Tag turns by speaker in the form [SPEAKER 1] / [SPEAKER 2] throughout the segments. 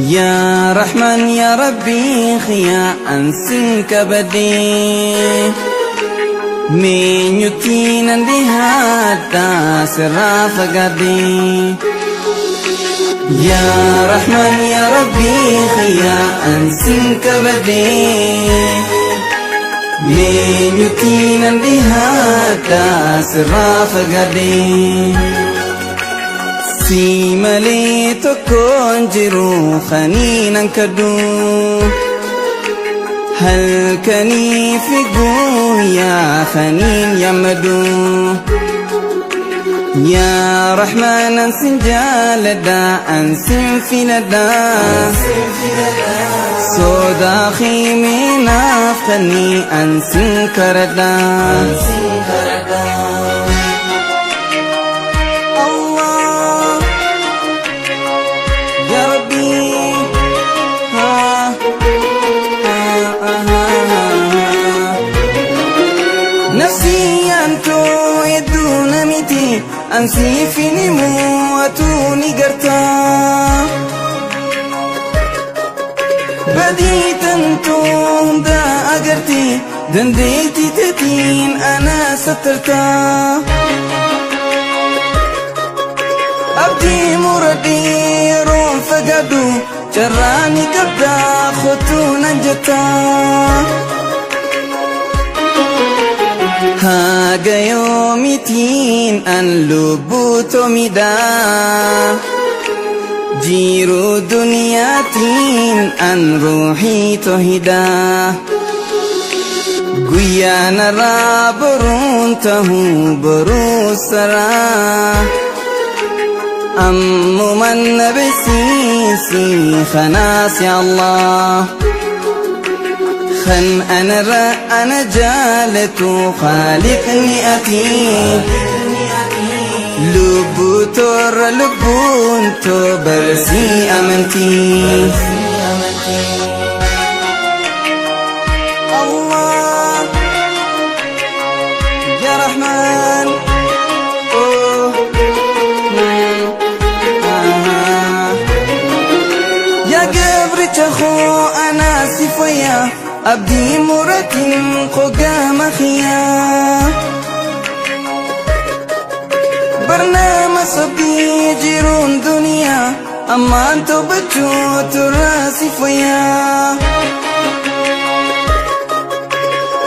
[SPEAKER 1] Yaa Rahmaan yaa Rabbii kiyya ansin kabadee Meenyutti nan dhihaadha sirraa fagaadhee. Yaa Rahmaan yaa Rabbii kiyya ansin kabadee Meenyutti nan dhihaadha sirraa fagaadhee. Si malee tokkoon jiru kaniinan kadhu halkanii fi guyyaa kaniin yammadu. Yaa Rahmaan ansin jaaladha ansin filadha sodaa xiiminaaf kanii ansin karadha. Allah Ya Rabbi ha ha ha ha. Nafsiyaan too hedduu namiti ansiifin himuu atuu ni garta. Badii tantoo hunda agarti dandeettii teetiin ana sattarta. Abdii muradhee yeroon fagaadhu carraa ni qabda kottuu nan jetta. Haga yoomitiin an lubbuu tomidhaa Jiruu duniyaatiin an ruuxii tohidhaa Guyyaa narraa boruun tahuu boruu saraa Ammuman na beeksisi kanaas yaa Allah Kan anarra ana jaalatu khaaliqni ati Lubbuu toorra lubbuun too barsii amantii. Allah Ya Rahman Oh ah. Ya gabricha koo ana si fayya abdii muratin qogaama khiyaa Barnaama sobdii jiruun duniyaa ammaan toobachuu turaa si fayyaa.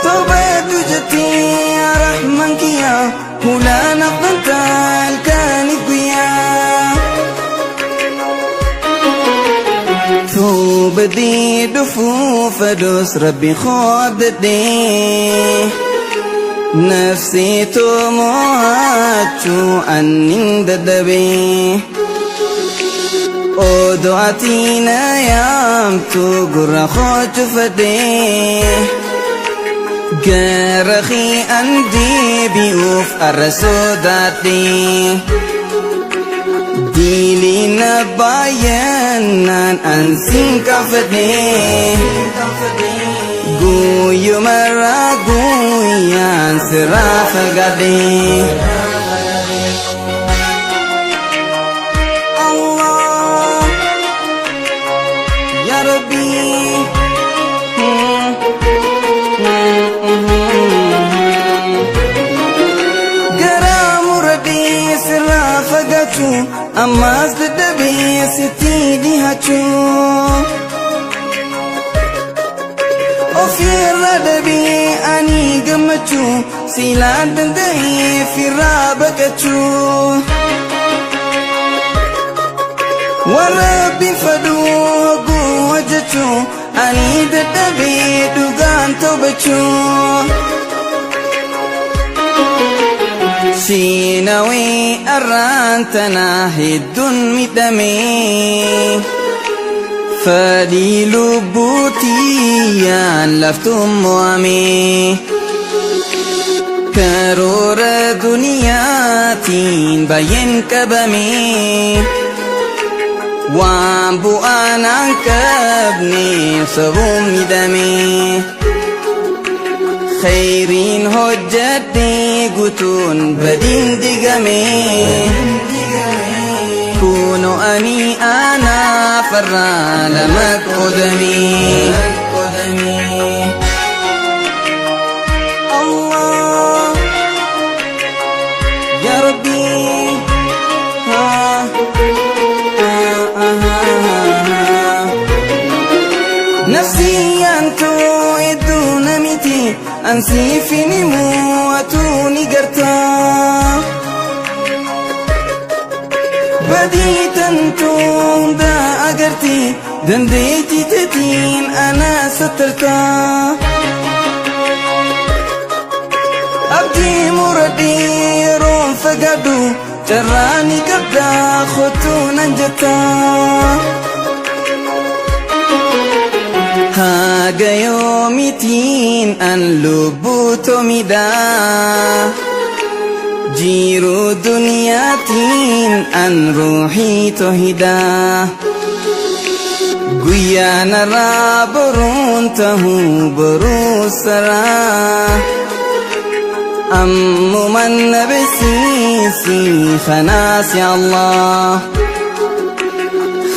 [SPEAKER 1] Toobadhu jettee yaa Rahman kiyyaa hulaan afdantaa halkanii guyyaa. Toobadee dhufuu fadhus Rabbi koo abdadhee. Nafsii too mo'achuu annin dadhabee. Odoo ati na yaamtu gurra koo cufadhee. Gara kee an deebi'uuf arra sodaadhee. Diiliin baay'inaan an sin kaafadhee. Guyyumarraa guyyaan sirraa fagaadhee. Allah Ya Rabbi. Garaa muradhee sirraa fagaachuu ammas dadhabee sitti dhihaachuu. Ofirra dhabee ani gammachuu silaan danda'ee firraa baqachuu. Waan Rabbiin fadhuu hogguu hojjechuu ani dadhabee dhugaan toobachuu. Siinawee arraan tanaa hedduun miidhamee. Fadhii lubbuutiyyaan laftuun mo'amee. Karoora duniyaatiin baay'een qabamee. Waan bu'aan an qabneef sabuun miidhamee. Khayriin hojjedhee guutuun badiin digamee. Kuno ani anaaf Lafarraa lama qoodamii. Allah Ya Rabbi ha ha ha ha. Nafsiyaan too hedduu namiti ansiifin himuu atuu ni gartaa. Badii tantuu hundaa agarti dandeettii teetiin ana sattartaa. Abdii muradhii yeroon fagaadhu carraa ni qabdaa kottuu nan jettaa. Haga yoomitiin an lubbuu tomidhaa. Jiruu duniyaatiin an ruuxii tohidaa. Guyyaa narraa boruun tahuu boruu saraa. Ammuman na beeksisi kanaas ya Allah.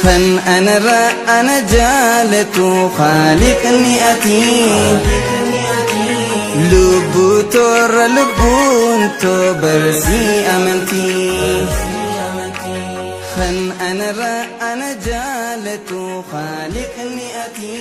[SPEAKER 1] Kan anarra ana jaalatu khaaliqni ati. Lubbuu toorra lubbuun too barsii amantii. Kan anarra ana jaalatu khaaliqni ati.